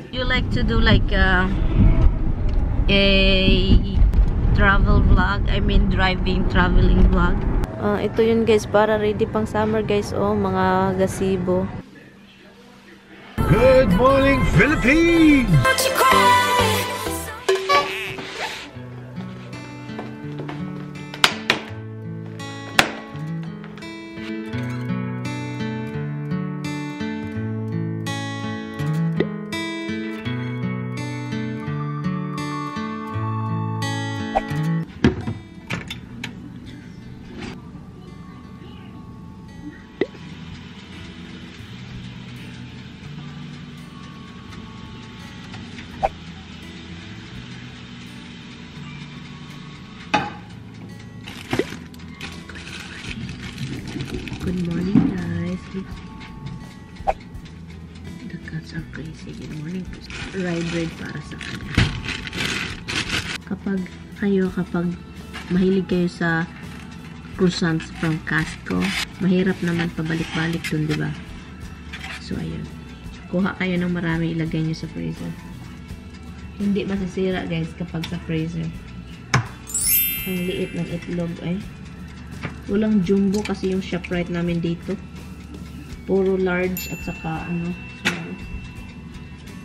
You like to do like a travel vlog? I mean traveling vlog. Ito yun guys, para ready pang summer guys. Oh, mga gazebo. Good morning, Philippines! Good morning guys. The cats are crazy. Good morning. Ride para sa kanila. Kapag mahilig kayo sa croissants from Costco, mahirap naman pabalik-balik dun, diba? So ayun. Kuha kayo ng marami, ilagay nyo sa freezer. Hindi masisira guys kapag sa freezer. Ang liit ng itlog ay. Walang jumbo kasi yung ShopRite namin dito. Puro large at saka small.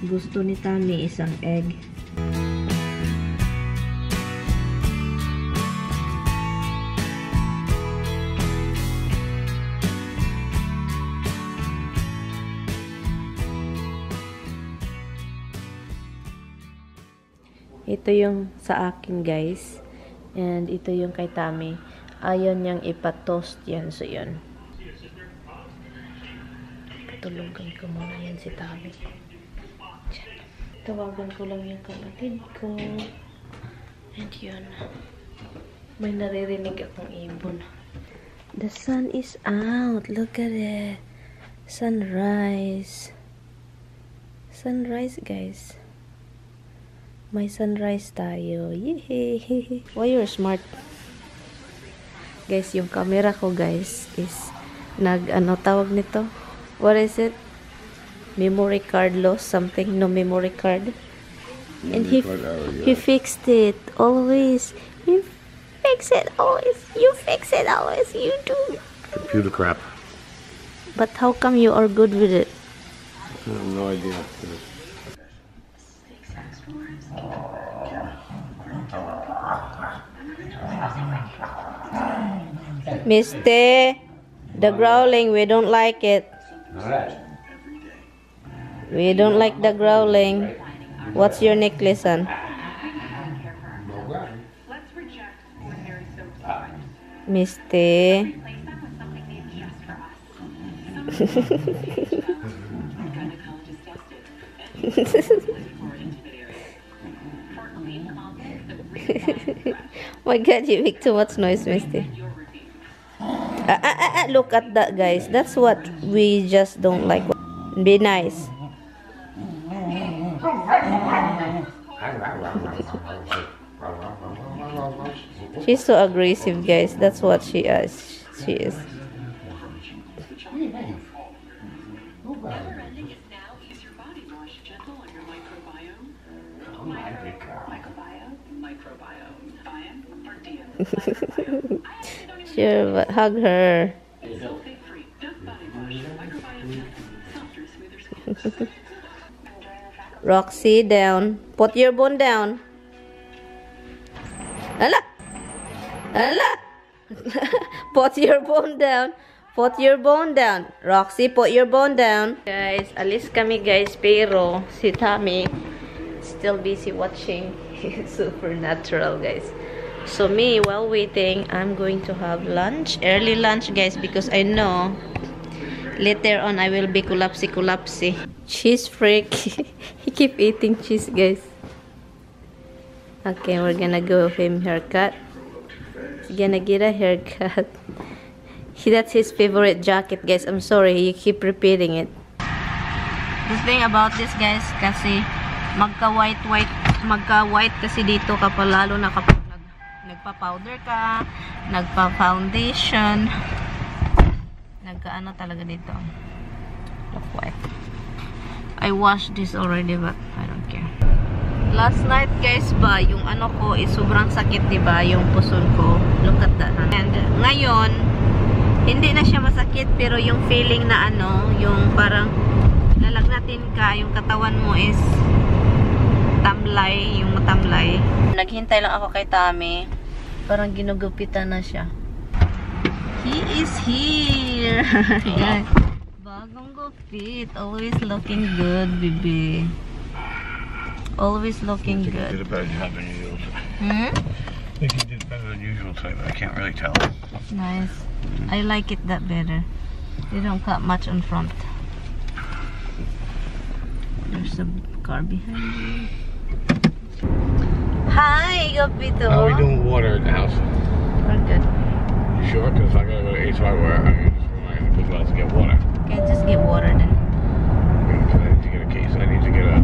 Gusto ni Tami isang egg. Ito yung sa akin guys. And ito yung kay Tami. Ayaw niyang ipatoast yan. So, yun. Patulugan ko muna yan si Tami. Tawagan ko lang yung kapatid ko. And yun. May naririnig akong ibon. The sun is out. Look at it. Sunrise. Sunrise, guys. May sunrise tayo. Yay! Why you're smart? Guys, yung camera ko guys is tawag nito? What is it? Memory card loss, something, no memory card. And he fixed it always. You fix it always. You fix it always. You do. Computer crap. But how come you are good with it? I have no idea. Mister, the growling, we don't like it. We don't like the growling. What's your necklace on? Mister. My God, you make too much noise, Mister. Look at that, guys. That's what we just don't like. Be nice. She's so aggressive, guys. That's what she is. She is. Sure, but hug her. Roxy, down. Put your bone down. Ala! Ala! Put your bone down. Put your bone down. Roxy, put your bone down. Guys, alis kami guys, pero si Tami still busy watching Supernatural, guys. So me, while waiting, I'm going to have lunch. Early lunch, guys, because I know later on I will be kulapsi. Cheese freak. He keep eating cheese, guys. Okay, we're gonna go with him haircut. He's gonna get a haircut. That's his favorite jacket, guys. I'm sorry, you keep repeating it. The thing about this, guys, kasi magka-white kasi dito kapag lalo na kapag nagpa-powder ka, nagpa-foundation, nagkaano talaga dito. Look white. I washed this already but I don't care. Last night guys ba, yung ano ko is sobrang sakit, diba? Yung puson ko. Look at that. And ngayon, hindi na siya masakit pero yung feeling na ano, yung parang lalagnatin ka, yung katawan mo is tamlay, yung matamlay. Naghintay lang ako kay Tami. Parang ginugupitan na siya. He is here! Yan. Bagong gupit. Always looking good, baby. Always looking good. I think you did a better job than usual. Hmm? I think you did better than usual today, but I can't really tell. Nice. I like it that better. You don't cut much on front. There's a car behind you. Hi, Gopito. How are we doing water at the house? We're good. You sure? Because I gotta go to HY where I can just remind the people to get water. Okay, just get water then. Because I need to get a case. I need to get a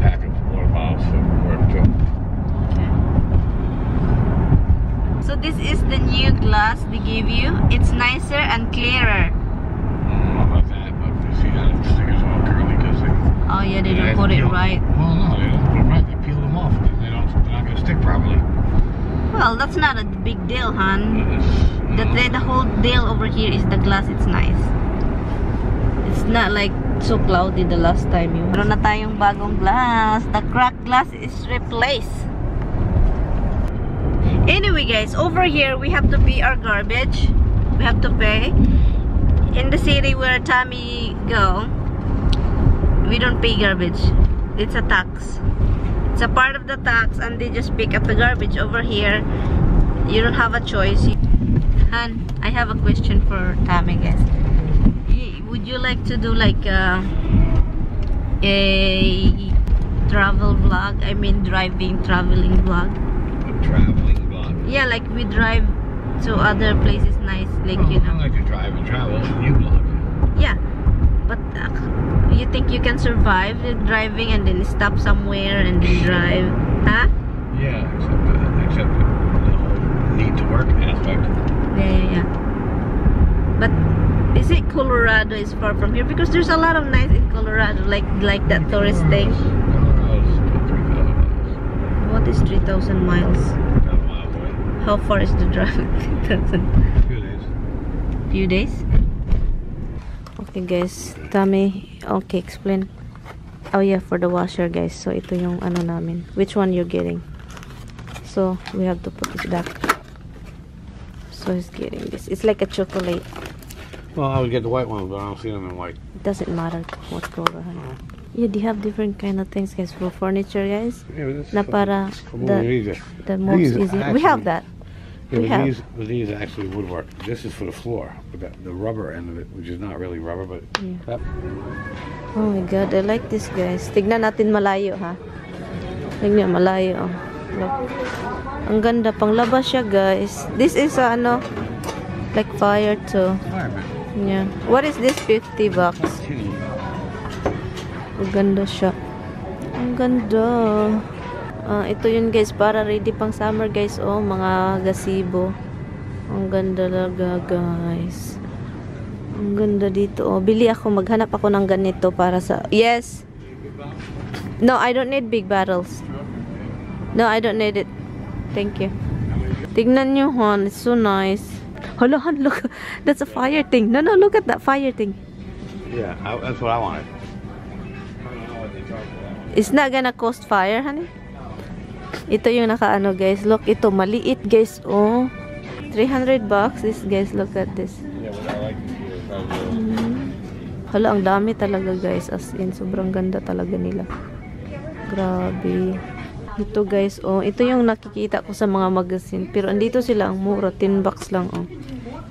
pack of water bottles for work too. Okay. So this is the new glass they gave you. It's nicer and clearer. I don't know about that, but you see that the stickers all curly because they... Oh yeah, they don't put it right. Well, no, they don't put it right. They peel them off. They're not going to stick properly. Well, that's not a big deal, hon. The whole deal over here is the glass. It's nice. It's not like so cloudy the last time you. Meron na tayong bagong glass. The cracked glass is replaced. Anyway, guys, over here we have to pay our garbage. We have to pay. In the city where Tommy go, we don't pay garbage. It's a tax. It's a part of the tax, and they just pick up the garbage. Over here, you don't have a choice. Han, I have a question for Tommy, guys. Would you like to do like a travel vlog? I mean, traveling vlog. A traveling vlog? Yeah, like we drive to other places, nice, like you know. I like to drive and travel. You vlog. Yeah, but you think you can survive driving and then stop somewhere and then drive? Huh? Yeah, except the whole need to work aspect. Yeah. But is it Colorado is far from here? Because there's a lot of nice in Colorado, like that tourist thing. Colorado's 3,000 miles. What is 3,000 miles? 3,000 miles away. How far is the drive? 3,000. A few days. Few days? Okay guys, Tommy, okay, explain. Oh yeah, for the washer guys. So ito yung ano namin. Which one you're getting? So we have to put this back. So he's getting this. It's like a chocolate. Well, I would get the white ones, but I don't see them in white. It doesn't matter what color. Yeah, they have different kind of things guys for furniture guys. Yeah, but this Na para the most these easy. actually, We have that. Yeah, but these actually woodwork. This is for the floor, but the rubber end of it, which is not really rubber, but yeah. Oh my god, I like this guys. Tignan natin malayo ha. Tignan malayo. Oh. Look. Ang ganda, panglabas siya guys. This is ano, like fire too. Yeah. What is this? 50 bucks. Ang ganda siya. Ang ganda. Ito yun guys, para ready pang summer guys. Oh, mga gazebo. Ang ganda talaga guys. Ang ganda dito. Oh, bili ako, maghanap ako ng ganito para sa... Yes! No, I don't need big barrels. No, I don't need it. Thank you. Tignan nyo, hon. It's so nice. Hold on, look. That's a fire thing. No, look at that fire thing. Yeah, that's what I wanted. It's not gonna cost fire, honey. Ito yung nakaano guys. Look, ito maliit guys. Oh, 300 bucks. This guys, look at this. Yeah, but I like Hala, ang dami talaga guys. As in, sobrang ganda talaga nila. Grabe. Ito guys, oh. Ito yung nakikita ko sa mga magazine. Pero andito sila ang mura. 10 bucks lang, oh.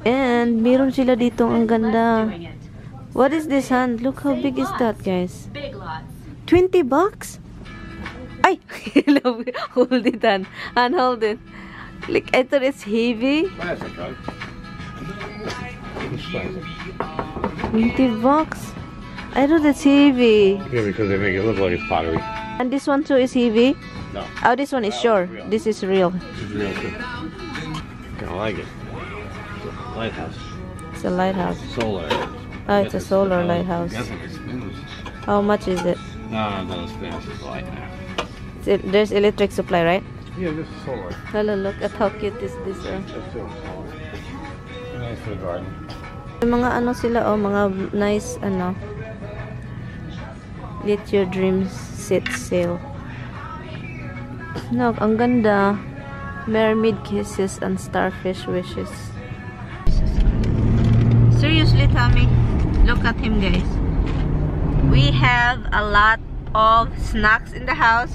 And, meron sila dito ang ganda. What is this, hand? Look how big is that, guys. 20 bucks? Ay! Hold it, hand. Hand, hold it. Like, I thought it's heavy. 20 bucks? I thought it's heavy. Yeah, because they make it look like it's pottery. And this one too is heavy? No. Oh, this one is sure. This is real. This is real too. Kinda like it. Lighthouse. It's a lighthouse. Solar. Oh, it's a solar lighthouse. Guess if it spins. How much is it? No, it doesn't spin. It's just light now. There's electric supply, right? Yeah, this is solar. Hello, look at how cute is this. That's still solar. Nice for the garden. Mga ano sila, oh, mga nice, ano, let your dreams set sail. Look, ang ganda. Mermaid kisses and starfish wishes. Seriously, Tommy, look at him, guys. We have a lot of snacks in the house.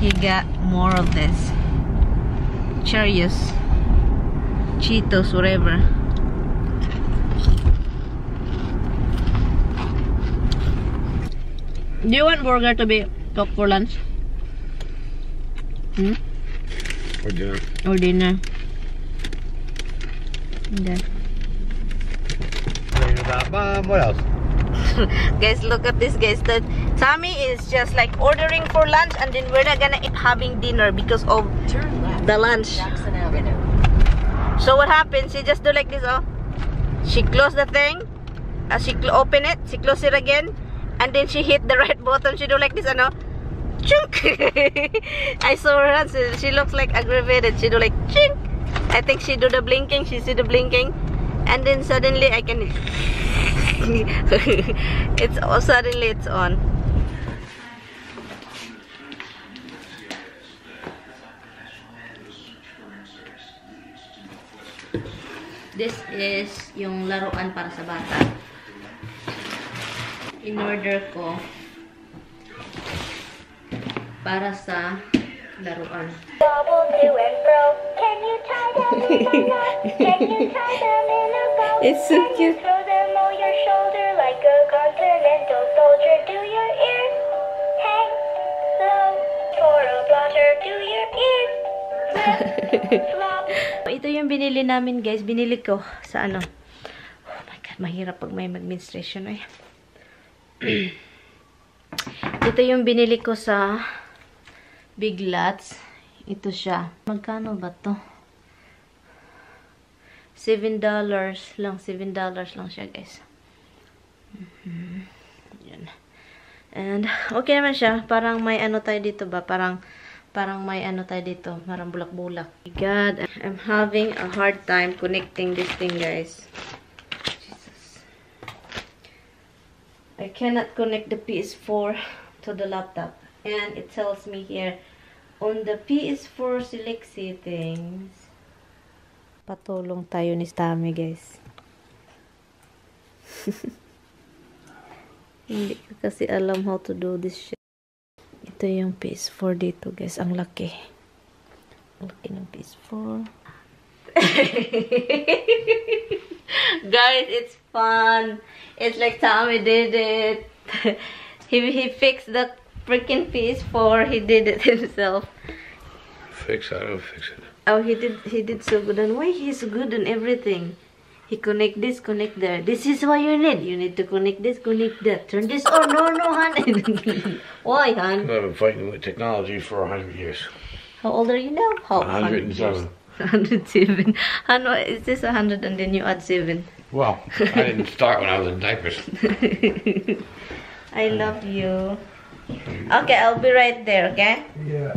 He got more of this. Cheerios, Cheetos, whatever. Do you want burger to be cooked for lunch? Hmm? Or dinner. Or dinner. Okay. What else? Guys, look at this, guys. Tommy is just like ordering for lunch, and then we're not gonna eat having dinner because of the lunch. So what happens? She just do like this, oh. She close the thing. She open it. She close it again, and then she hit the right button. She do like this, ano? Chunk. I saw her hands. She looks like aggravated. She do like chink. I think she do the blinking. She see the blinking, and then suddenly I can. Suddenly it's on. This is yung laruan para sa bata. In-order ko para sa laruan. It's so cute. Ito yung binili namin, guys. Binili ko sa ano. Oh my God, mahirap pag may mag-menstruation. Ay. Ito yung binili ko sa Big Lots. Ito siya. Magkano ba to? $7 lang. $7 lang siya, guys. Yan. And, okay naman siya. Parang may ano tayo dito ba? Parang may ano tayo dito. Parang bulak-bulak. God, I'm having a hard time connecting this thing, guys. Jesus. I cannot connect the PS4 to the laptop. And it tells me here, on the PS4 select settings. Patulong tayo ni Stami, guys. Hindi ko kasi alam how to do this shit. Ito yung PS4 dito, guys. Ang laki. Ang laki ng PS4. Guys, it's fun. It's like Tommy did it. He fixed the freaking PS4. He did it himself. Fix it? I don't fix it. Oh, he did so good. And why he's good on everything? He connect this, connect there. This is what you need. You need to connect this, connect that. Turn this on. No, hon. Why, hon? I've been fighting with technology for 100 years. How old are you now? How 107. 107. Hon, is this 100 and then you add 7? Well, I didn't start when I was in diapers. I love you. Okay, I'll be right there, okay? Yeah.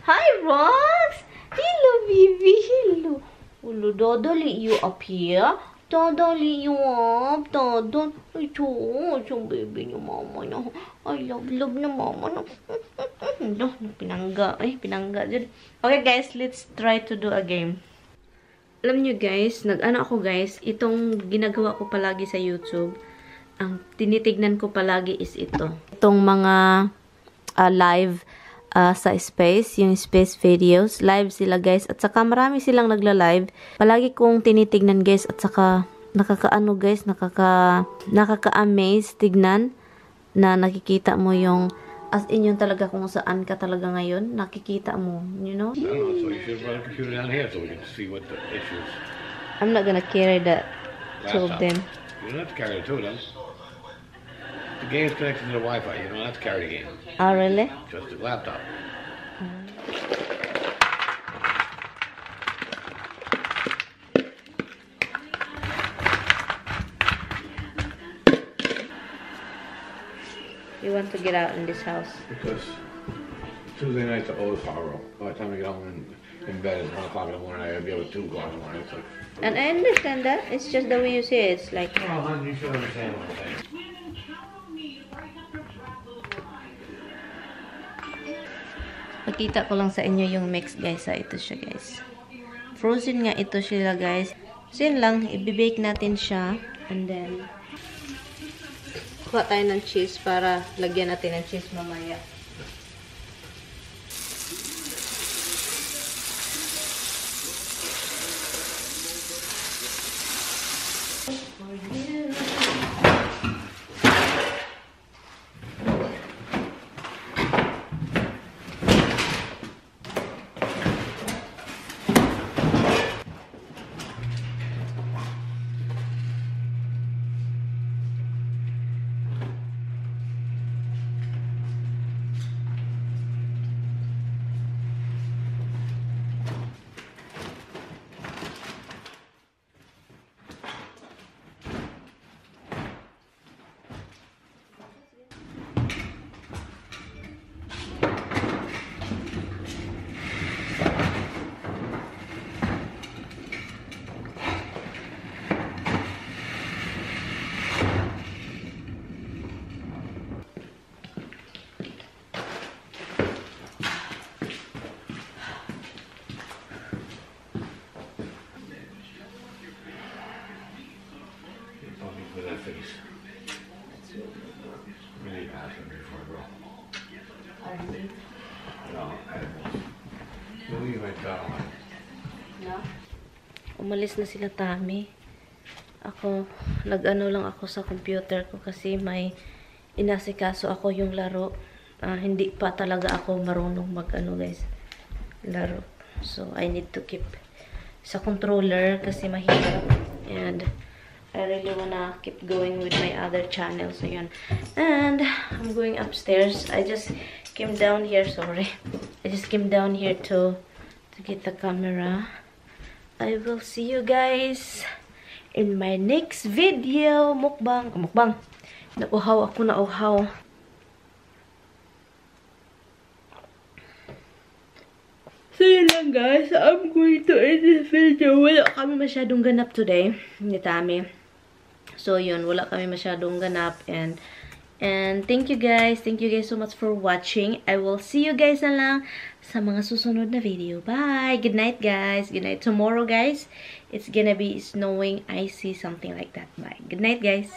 Hi, Rox! Hello, baby. Hello. Hello, dadali you up here. Dadali you up. Dadal. Ito, yung baby niyo, mama niya. I love na mama na. No, pinangga. Ay, pinangga dyan. Okay, guys, let's try to do a game. Alam niyo, guys, nag-ano ako, guys, itong ginagawa ko palagi sa YouTube, ang tinitignan ko palagi is ito. Itong mga live sa space, yung space videos. Live sila, guys. At saka marami silang nagla-live. Palagi kong tinitignan, guys. At saka nakakaano, guys, nakaka-amaze tignan na nakikita mo yung as in yung talaga kung saan ka talaga ngayon. Nakikita mo, you know? I don't know, so you should run a computer down here so we can see what the issues. I'm not gonna carry the two of them. You don't have to carry the two of them. The game's connected to the Wi-Fi. You don't have to carry the game. Oh, really? Just the laptop. you want to get out in this house? Because Tuesday nights are always horrible. By the time I get home in bed, it's 1 o'clock in the morning. I gotta be up at 2 o'clock in the morning. It's like, And I understand that. It's just the way you say it. It's like... oh, honey, you should understand what I'm saying. Pakita ko lang sa inyo yung mix, guys. Ito siya, guys. Frozen nga ito sila, guys. So, yun lang. Ibibake natin siya. And then, kuha tayo ng cheese para lagyan natin ng cheese mamaya. Umalis na sila, Tami. Ako, nag-ano lang ako sa computer ko kasi may inasikaso ako yung laro. Hindi pa talaga ako marunong mag-ano, guys, laro. So, I need to keep sa controller kasi mahirap. And I really wanna keep going with my other channel. So, yun. And I'm going upstairs. I just came down here, sorry. I just came down here to get the camera. I will see you guys in my next video. Mukbang. Mukbang. Nauhaw ako, nauhaw. So yun lang, guys. I'm going to end this video. Wala kami masyadong ganap today ni Tami. So yun, wala kami masyadong ganap. And thank you guys. Thank you guys so much for watching. I will see you guys na lang sa mga susunod na video. Bye! Good night, guys. Good night. Tomorrow, guys, it's gonna be snowing, icy, something like that. Bye. Good night, guys.